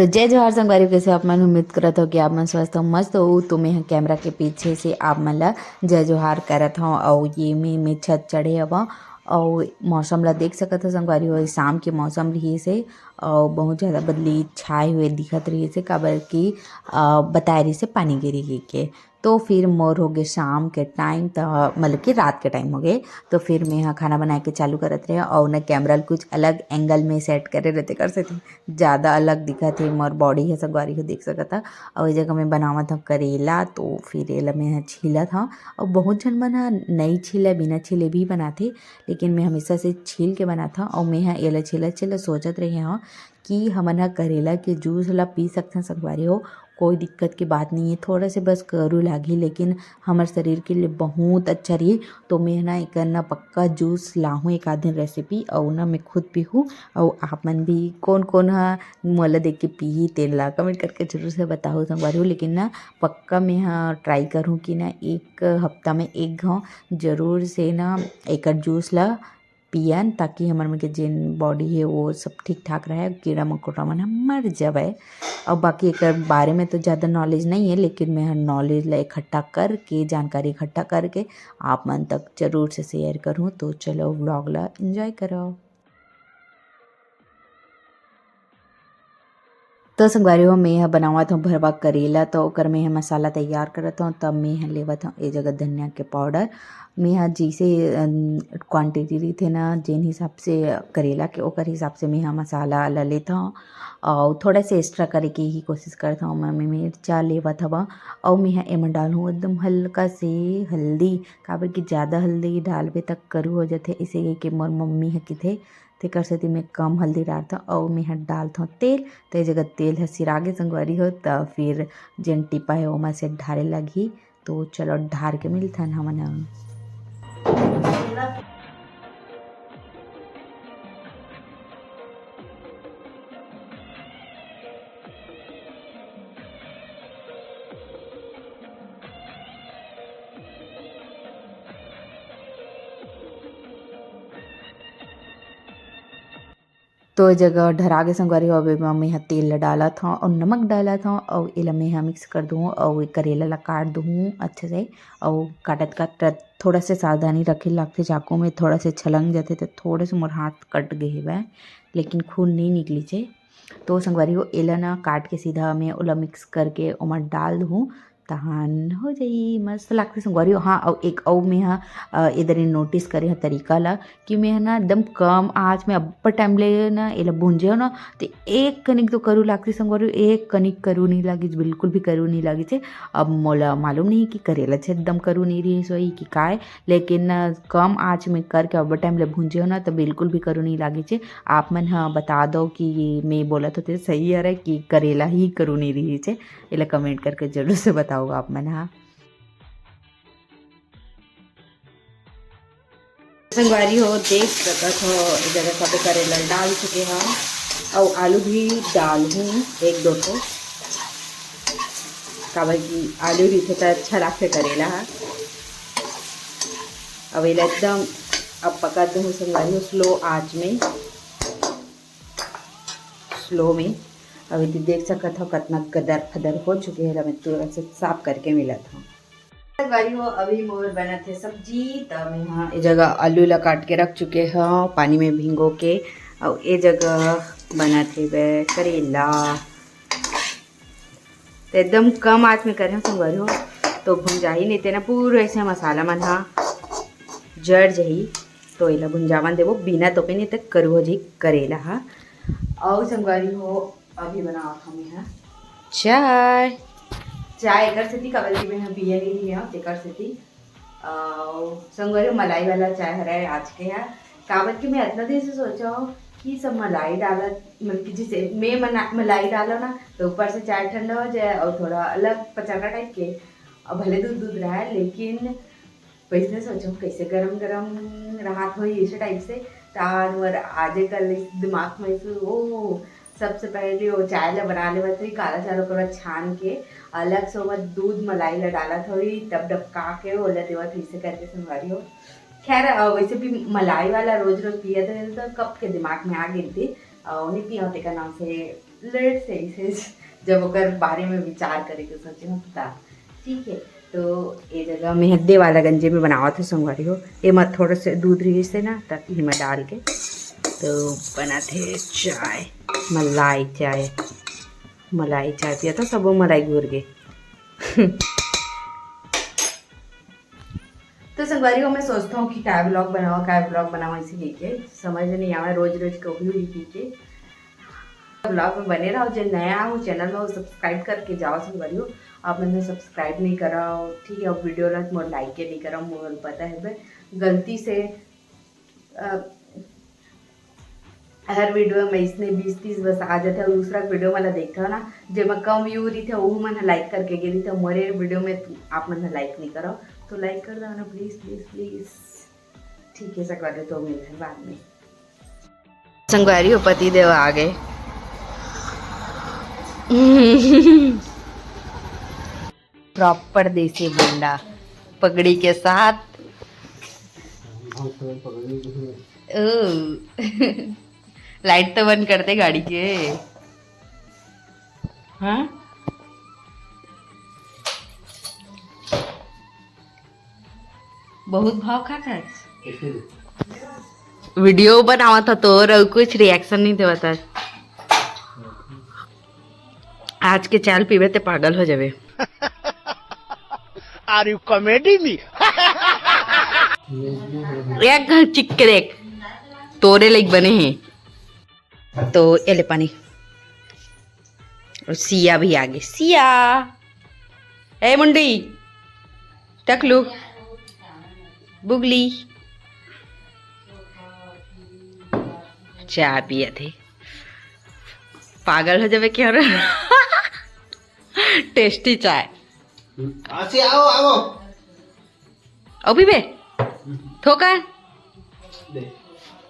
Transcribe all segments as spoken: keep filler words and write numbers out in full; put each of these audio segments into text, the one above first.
तो जय जोहार संगवारी हो, कैसे आप मन? उम्मीद करत हो कि आप मन स्वस्थ हो, मस्त हो। तो मैं ह कैमरा के पीछे से आप मन ला जय जोहार करत हव। अउ ये में, में छत चढ़े हवं, अउ मौसम ला देख सकत हो संगवारी हो, शाम के मौसम रहिस हे, अउ बहुत ज़्यादा बदली छाए हुए दिखत रहिस हे, काबर कि, अ, बताए रहिस हे पानी गिरी के। तो फिर मोर हो गे शाम के टाइम, त मतलब कि रात के टाइम हो गे। तो फिर मैं ह खाना बनाए के चालू करत रहे, अउ न कैमरा ल कुछ अलग एंगल में सेट करे रहे, तेकर सेती ज़्यादा अलग दिखत हे मोर बॉडी ह, संगवारी हो देख सकत ह। अउ ए जगह मैं बनावत हव करेला, तो फिर एला मैं ह छीलत हव। अउ बहुत झन मन ह नई छीले, बिना छीले भी बनाथे, लेकिन मैं हमेशा से छील के बनात हव। अउ मैं ह एला छीलत छीलत सोचत रहे हव कि हमन ह करेला के जूस ला पी सकथन संगवारी हो, कोई दिक्कत के बात नहीं है। थोड़ा से बस करू लागही, लेकिन हमर शरीर के लिए बहुत अच्छा रही। तो मैं ना एकर ना पक्का जूस लाहूँ एक आध दिन रेसिपी, अउ ना मैं खुद पीहूँ, अउ आप मन भी कोन कोन ह मोला देख के पीही तेन ला कमेंट करके जरूर से बताहू संगवारी हो। लेकिन ना पक्का मैं ह ट्राई करहूँ कि ना एक हफ्ता में एक घाव जरूर से ना एकर जूस ला पियन, ताकि हमर मन के जेन बॉडी हे वो सब ठीक ठाक रहे, कीड़ा मकोड़ा मन ह मर जावय। अउ बाकी एकर बारे में तो ज़्यादा नॉलेज नहीं है, लेकिन मैं ह नॉलेज ला इकट्ठा करके, जानकारी इकट्ठा करके आप मन तक जरूर से शेयर करूँ। तो चलो व्लॉग ला एंजॉय करो। तो संगवारी हो, मैं ह बनावत हव भरवा करेला, तो ओकर मैं ह मसाला तैयार करत हव। तब मैं ह लेवत हव ए जगह धनिया के पाउडर। मैं ह जैसे, अम, क्वांटिटी रहिथे ना, जेन हिसाब से करेला के, ओकर हिसाब से मैं ह मसाला ला लेत हव, अउ थोड़ा से एक्स्ट्रा करे के ही कोशिश करत हव। मैं, मैं मिर्चा लेवत हव, अउ मैं ह एमा डालहूँ एकदम हल्का से हल्दी, काबर कि ज़्यादा हल्दी डालबे त करू हो जाथे, इसे कहिके मोर मम्मी ह किथे, तेकर सेती मैं कम हल्दी डालथव अउ मैं ह डालथव तेल। ते जगह तेल ह सिरागे संगवारी हो, त फिर जेन टिपा हे ओमा से ढारे लगही। तो चलो ढार के मिलथन हमन ह। तो ए जगह ढरा गे संगवारी हो, अब एमा मैं ह तेल ला डालत हव अउ नमक डालत हव अउ एला मैं ह मिक्स कर दूहूँ अउ ए करेला ला काट दूहूँ अच्छा से। अउ काटत काटत थोड़ा से सावधानी रखे लागथे, चाकू में थोड़ा से छलंग जाथे त थोड़ा से मोर हाथ कट गे हेवय, लेकिन खून नइ निकलिस हे। तो संगवारी हो, एला ना काट के सीधा मैं ओला मिक्स करके ओमा डाल दूहूँ, तहान हो जाई, मस्त लागथे संगवारी हो। हाँ, अउ एक अउ मैं ह, अ, ए दरी नोटिस करे हव तरीका ला कि मैं ह ना एकदम कम आँच में अब्बड़ टाइम ले ना एला भूंजे हव ना, ते एक कनिक तो करू लागथे संगवारी हो, एक कनिक करू नइ लागिस, बिल्कुल भी करू नइ लागिस हे। अब मोला मालूम नहीं कि करेला छेद एकदम करू नइ रिहिस होही कि काय, लेकिन ना कम आँच में करके अब्बड़ टाइम ले भूंजे हव ना, त बिल्कुल भी करू नइ लागिस हे। आप मन ह बता दव कि मैं बोलत हों ते सही हरय कि करेला ही करू नइ रिहिस हे। एला कमेंट करके जरूर से बताओ आप मन ह। संगवारी हो, देख सकत हो, ए जगह सबे करेला डाल चुके हव अउ आलू भी डालहूँ एक दो ठो, काबर कि आलू रहिथे त अच्छा लागथे करेला ह। अब एला एकदम अब पका दूँ संगवारी हो, स्लो आँच में, स्लो में। अब एती देख सकत हो कतना गदर फदर हो चुके हे, एला मैं तुरंत से साफ करके मिलत हव। संगवारी हो, अभी मोर बनत हे सब्जी, त मैं ह ए जगह आलू ला काट के रख चुके हव पानी में भिंगो के, अउ ए जगह बनत हे बे करेला। त एकदम कम आँच में करे हव संगवारी हो, तो भुंजाही नहीं ते ना पूरा ऐसे मसाला मन ह जर जाही। तो एला भुंजावन देबो बिना तोपे, नहीं त करू हो जाही करेला ह। अउ संगवारी हो, अभी बनावत हव मैं ह चाय। चाय एकर सेती काबर कि मैं ह पिए नइ रिहे हव, तेकर सेती। अउ संगवारी हो, मलाई वाला चाय हरय आज के ह, काबर कि मैं अतना दिन से सोचत हव कि सब मलाई डालत, मतलब कि जैसे मैं मना-, मलाई डालो ना, तो ऊपर से चाय ठंडा हो जाए अउ थोड़ा अलग पचरका टाइप के, अउ भले दूध दूध रहय, लेकिन वैसने सोचो कैसे गरम गरम राहत होही, इसे टाइप से। तान वर आजे कल इस दिमाग में से, ओ, सबसे पहले वो चाय ला बना लेवत होही, काला चाय ला पूरा छान के, अलग से ओमा दूध मलाई ला डालत होही, तब डबका के ओला देवत होही, इसे करके संगवारी हो। खैर, अ, वैसे भी मलाई वाला रोज रोज पियत रहे तो कब के दिमाग में आ गे थी, अ, नहीं पिया तेकर नाम से लेट से इसे जब ओकर बारे में विचार करे के सोचे हूँ त। ठीक है, तो ये जगह में हद्दे वाला गंजे में बनावत हूँ संगवारी हो। ये मत थोड़ा से दूध रही से ना, तब इही में डाल के तो बनाथे चाय, मलाई चाय। मलाई चाय पिया था, सबो मलाई घुर गे। तो संगवारी हो, मैं सोचता हूँ कि काय व्लॉग बनावा, काय व्लॉग बनावा, इसी लेके समझ नहीं आवा, रोज रोज कभी भी पी के व्लॉग में बने रहो। जो नया हो चैनल में, सब्सक्राइब करके जाओ संगवारी हो। आप मन सब्सक्राइब नहीं करो, ठीक है, वीडियो ला मोर लाइक के नहीं करो, मोर पता है बे, गलती से अ, हर वीडियो में इसने बीस तीस बस आ जाते, और दूसरा वीडियो वाला देखते हो ना, जेमा कम व्यू रही थे, वो मन लाइक करके गे रही थे मोरे वीडियो में, आप मन लाइक नहीं करो तो लाइक कर दो ना प्लीज, प्लीज, प्लीज। ठीक है संगवारी, तो मिलते हैं बाद में। संगवारी हो, पति देव आ गए। प्रॉपर देसी मुंडा पगड़ी के साथ। ओ, लाइट तो बंद कर दे गाड़ी के। हाँ, बहुत भाव खाता है। वीडियो बनावा था तो और कुछ रिएक्शन नहीं देवा था। आज के चाल पीबे ते पागल हो जावे। Are you comedy me? एक घर चिक्के देख, तोरे लाइक बने हैं। तो ये ले पानी। और सिया भी आ गई। सिया, ए मुंडी, टकलू, बुगली, चाय पिए थे। पागल हो जावे क्या रे? टेस्टी चाय। आसी आओ, आओ। अभी बे थोका।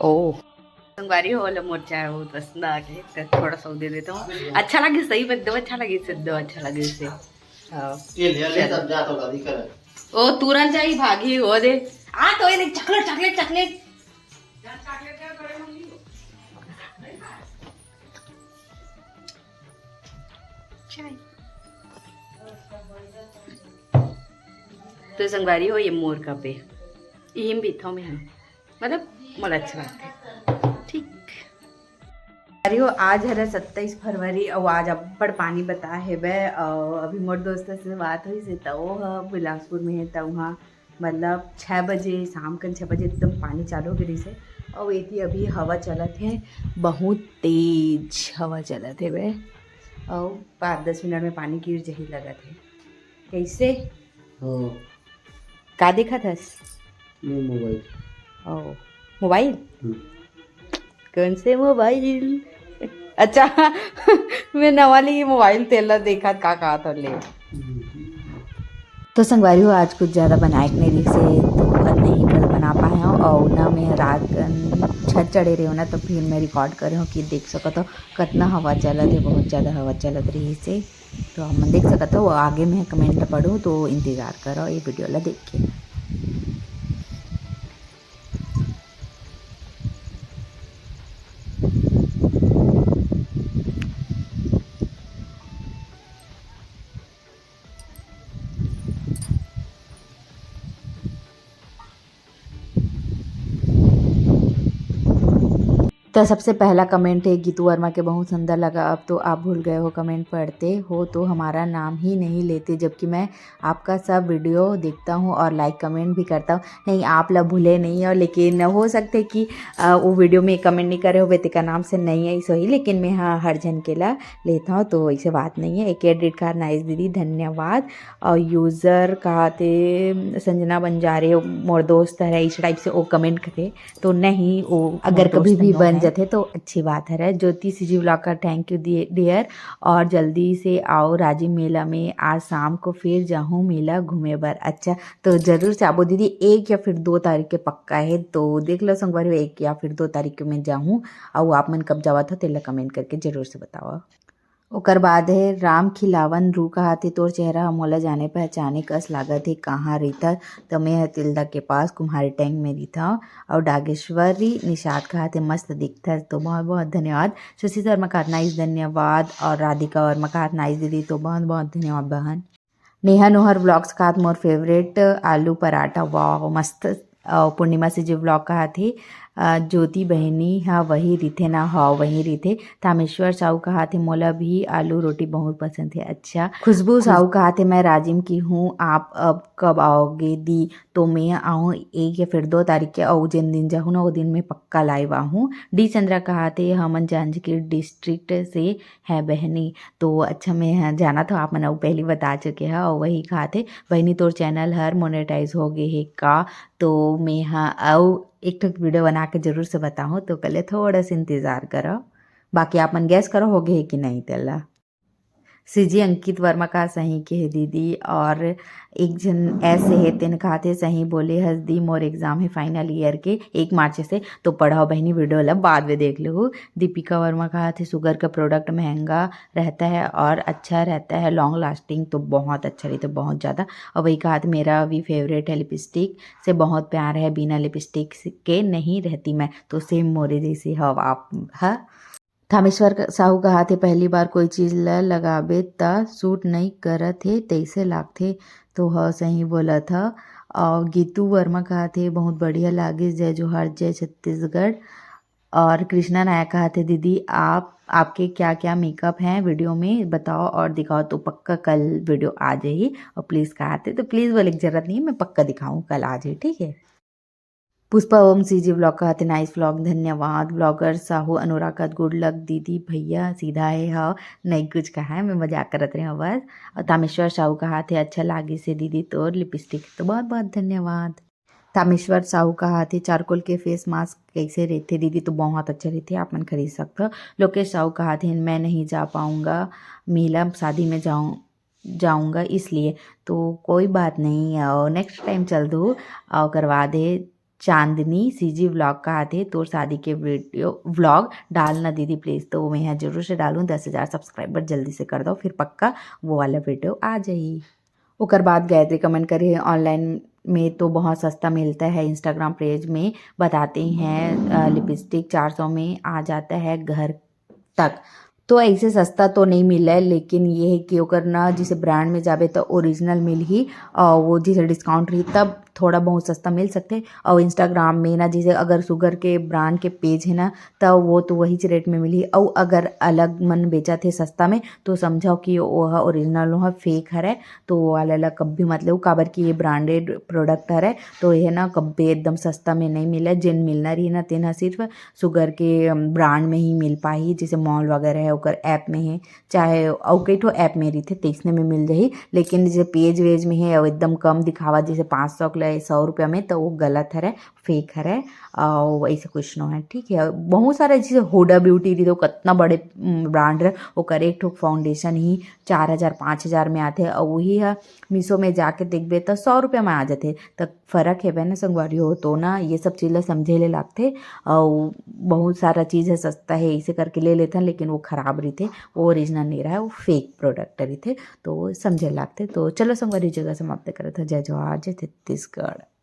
ओ संगवारी हो, ले मोर चाय बहुत पसंद आ गए, तो थोड़ा सा दे देता हूँ। अच्छा लगे सही में, एकदम अच्छा लगे से, एकदम अच्छा लगे से। हाँ। ये ले, ले, सब जा तो दादी करे। ओ तुरंत जाई भागी हो दे। आ तो ये देख, चॉकलेट, चॉकलेट, चॉकलेट। चाय। तो संगवारी हो, ये मोर कप है, इही में पीथों मैं, हाँ, मतलब मोला अच्छा लगता है। ठीक। अरे हो, आज हरे सत्ताईस फरवरी, अउ आज अब्बड़ पानी बता हेबे। अउ अभी मोर दोस्त से बात हुई से, त वो ह बिलासपुर में है, त वहाँ मतलब छः बजे, शाम कन छः बजे एकदम पानी चालू हो गए रहिसे। अउ एती अभी हवा चलत है, बहुत तेज हवा चलत है बे। अउ पाँच दस मिनट में पानी गिर जही लगत है। कैसे? हाँ। का देखत हस? ये मोबाइल। ओ, मोबाइल? हम्म। कौन से मोबाइल? अच्छा, मैं नवा ली मोबाइल तेला देखत का, का तो ले। तो संगवारी हो, आज कुछ ज़्यादा बनाए के नहीं रहिसे, तो अतना ही कल बना पाए हूँ। और ना मैं रात कन छत चढ़े रही हूँ ना, तो फिर मैं रिकॉर्ड करे हूँ कि देख सको तो कितना हवा चलत है, बहुत ज़्यादा हवा चलत रहिसे। तो आप मन देख सकत हो, आगे मैं कमेंट ला पढ़ूँ तो इंतज़ार करो ये वीडियो ला देख के। तो सबसे पहला कमेंट है गीतू वर्मा के, बहुत सुंदर लगा। अब तो आप भूल गए हो, कमेंट पढ़ते हो तो हमारा नाम ही नहीं लेते, जबकि मैं आपका सब वीडियो देखता हूँ और लाइक कमेंट भी करता हूँ। नहीं, आप ला भूले नहीं हो, लेकिन हो सकते कि अ, वो वीडियो में कमेंट नहीं करे हो, तेका नाम से नहीं आई सही, लेकिन मैं हाँ हर झन के ला लेता हूँ, तो ऐसे बात नहीं है। एक एडिट कार नाइस दीदी, धन्यवाद। और यूजर का थे संजना बंजारे, मोर दोस्त है, इस टाइप से वो कमेंट करे तो नहीं, वो अगर कभी भी बन जाते तो अच्छी बात है। ज्योति सी जी ब्लॉग का thank you dear, और जल्दी से आओ राजिम मेला में, आज शाम को फिर जाहूँ मेला घूमे बर। अच्छा, तो जरूर से आबो दीदी, एक या फिर दो तारीख के पक्का है, तो देख लो संगवारी हो, एक या फिर दो तारीख के मैं जाहूँ। अउ आप मन कब जावत हो तेला कमेंट करके जरूर से बताओ। ओकर बाद हे राम खिलावन रू कहाथे, "तोर चेहरा ह मोला जाने पहचाने कस लागत हे, कहाँ रहिथस?" त मैं ह तिल्दा के पास कुम्हारी टैंक में रहिथव अउ डागेश्वरी निषाद कहाथे, "मस्त दिखथस।" तो बहुत बहुत धन्यवाद। शशि शर्मा कहाथे, "नाइस, धन्यवाद।" और राधिका वर्मा कहाथे, "नाइस दीदी।" तो बहुत बहुत धन्यवाद बहन। नेहा नोहर व्लॉग्स कहाथे, "मोर फेवरेट आलू पराठा।" वाह, मस्त। अउ पूर्णिमा सीजी व्लॉग कहाथे, अ, "ज्योति बहिनी ह वही रिथे ना?" हव, वही रिथे। तामेश्वर साहू कहाथे, "मोला भी आलू रोटी बहुत पसंद हे।" अच्छा। खुशबू साहू कहाथे, "मैं राजिम की हूँ, आप अब कब आओगे दी?" तो मैं आहूँ एक या फिर दो तारीख के, अउ जेन दिन जाहूँ ना, वो दिन मैं पक्का लाइव आहूँ। डी चंद्रा कहाथे, "हमन जांजगीर डिस्ट्रिक्ट से है बहनी।" तो अच्छा, मैं ह जानत हव, आप मन अउ पहली बता चुके हव। अउ वही कहाथे, "बहिनी, तोर चैनल हर मोनेटाइज हो गे हे का?" तो मैं ह अउ एक ठो वीडियो बना के जरूर से बताहूँ, तो कले थोड़ा सा इंतजार करो। बाकी आप मन गैस करो, हो गे हे कि नहीं तेला। सीजी अंकित वर्मा कहाथे, "सही के हे दीदी।" और एक झन ऐसे हे, तेन कहाथे, "सही बोले हस दी, मोर एग्जाम हे फाइनल ईयर के एक मार्च से, तो पढ़व बहिनी, वीडियो ला बाद में देख लेहू।" दीपिका वर्मा कहाथे, "शुगर का प्रोडक्ट महंगा रहता है और अच्छा रहता है, लॉन्ग लास्टिंग तो बहुत अच्छा रहिथे, बहुत ज़्यादा।" और वही कहाथे, "मेरा भी फेवरेट है लिपस्टिक, से बहुत प्यार है, बिना लिपस्टिक के नहीं रहती मैं।" तो सेम मोरे जैसे हव आप ह। थामेश्वर क-, साहू कहाथे, "पहली बार कोई चीज ल लगाबे त सूट नई करत हे, तइसे लागथे।" तो ह, सही बोलत ह। और गीतू वर्मा कहाथे, "बहुत बढ़िया लागिस, जय जोहार, जय छत्तीसगढ़।" और कृष्णा नायक कहाथे, "दीदी, आप, आपके क्या क्या मेकअप हैं वीडियो में बताओ और दिखाओ।" तो पक्का कल वीडियो आ जाही। और प्लीज कहाथे, तो प्लीज बोले की जरूरत नहीं है, मैं पक्का दिखाऊँ, कल आ जाही, ठीक है। पुष्पा ओम सीजी व्लॉग कहाथे, "नाइस व्लॉग, धन्यवाद।" ब्लॉगर साहू अनुराग कहाथे, "गुड लक दीदी, भैया सीधा हे, हव, नहीं कुछ कहा है, मैं मजाक करत रहे हव बस।" और तामेश्वर साहू कहाथे, "अच्छा लागिस हे दीदी तोर लिपस्टिक।" तो बहुत बहुत धन्यवाद। तामेश्वर साहू कहाथे, "चारकोल के फेस मास्क कैसे रहिथे दीदी?" तो बहुत अच्छा रहिथे, आप मन खरीद सकथव। लोकेश साहू कहाथे, "मैं नहीं जा पाऊँगा मेला, शादी में जाऊँ, जाऊँगा इसलिए।" तो कोई बात नहीं, अउ नेक्स्ट टाइम चल दू। अउ ओकर बाद हे चांदनी सीजी व्लॉग कहाथे, "तोर शादी के वीडियो व्लॉग डालना दीदी प्लीज।" तो मैं ह जरूर से डालूँ, दस हजार सब्सक्राइबर जल्दी से कर दो, फिर पक्का वो वाला वीडियो आ जाही। ओकर बाद गायत्री कमेंट करे हे, "ऑनलाइन में तो बहुत सस्ता मिलता है, इंस्टाग्राम पेज में बताते हैं, अ, लिपस्टिक चार सौ में आ जाता है घर तक।" तो ऐसे सस्ता तो नहीं मिले, लेकिन ये है कि ओकर ना, जैसे ब्रांड में जाबे तो ओरिजिनल मिलही, और वो जैसे डिस्काउंट रही तब थोड़ा बहुत सस्ता मिल सकथे। और इंस्टाग्राम में ना, जैसे अगर शुगर के ब्रांड के पेज है ना, त वो तो वहीच रेट में मिलही। अउ अगर अलग मन बेचत हे सस्ता में, तो समझव कि ओह ओरिजिनल, ओह फेक हरय, तो वो वाला ला कभी मत लेहू, काबर कि ये ब्रांडेड प्रोडक्ट हरय, तो ये ना कभी एकदम सस्ता में नहीं मिले। जेन मिलना रही ना, तेन ह सिर्फ शुगर के, अम, ब्रांड में ही मिल पाही, जैसे मॉल वगैरह है, ओकर ऐप में है, चाहे अउ कई ठो ऐप में रहिथे, तइसने में मिल जाही। लेकिन जैसे पेज वेज में है, अउ एकदम कम दिखावा, जैसे पाँच सौ के ले सौ रुपया में, तो वो गलत हरय, फेक हरय, अउ ऐसे कुछ नो है, ठीक है। बहुत सारे जैसे हुडा ब्यूटी रहिथे, वो कतना बड़े, उम, ब्रांड हरय, ओकर एक ठो फाउंडेशन ही चार हजार, पाँच हजार में आथे, अउ वही ह मीशो में जाके देखबे, त सौ रुपया में आ जाथे। त फरक हेबे ना संगवारी हो, तो ना ये सब चीज ला समझे ले लागथे। अउ बहुत सारा चीज है सस्ता है, इसे करके ले लेथन, लेकिन वो खराब रहिथे, वो ओरिजिनल नहीं रहा, वो फेक प्रोडक्ट रहिथे, तो वो समझे ले लागथे। तो चलो संगवारी, जगह समाप्त करत ह। जय जोहार, जय छत्तीसगढ़।